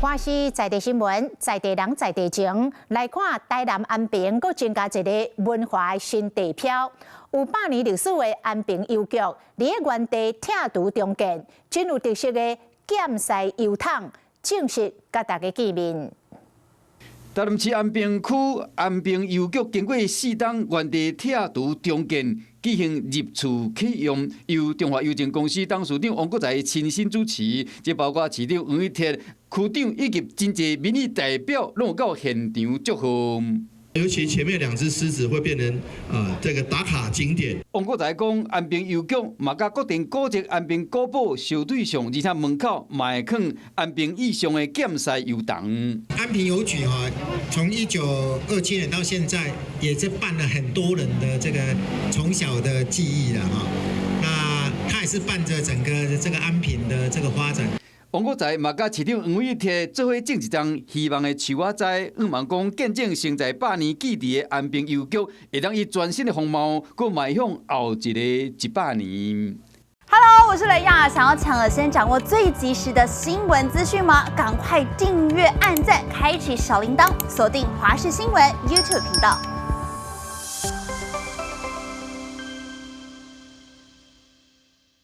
華視在地新聞，在地人在地情，來看台南安平閣增加一个文化新地標。有百年歷史的安平郵局，佇咧原地拆除重建，真有特色的劍獅郵筒，正式佮大家見面。台南市安平區安平郵局經過四冬原地拆除重建，舉行入厝啟用，由中華郵政公司董事長王國材親身主持，這包括市長黃偉哲、區長以及真濟民意代表，攏有到現場祝賀。尤其前面兩隻獅子會變成啊，這個打卡景點。王國材講，安平郵局嘛佮國定古蹟安平古堡相對上，而且門口嘛會囥安平意象的劍獅郵筒。安平郵局哈，從1927年到現在，也是伴了很多人的這個從小的記憶了哈。那它也是伴着整個這個安平的這個發展。王國材嘛佮市長黃偉哲做伙種一叢希望的樹仔栽，向望講見證承載百年記憶的安平郵局，會當以全新的風貌，閣邁向後一个100年。 Hello，我是雷亞，想要搶了先掌握最及時的新聞資訊嗎？趕快訂閱、按讚、開啟小鈴鐺，鎖定華視新聞 YouTube 頻道。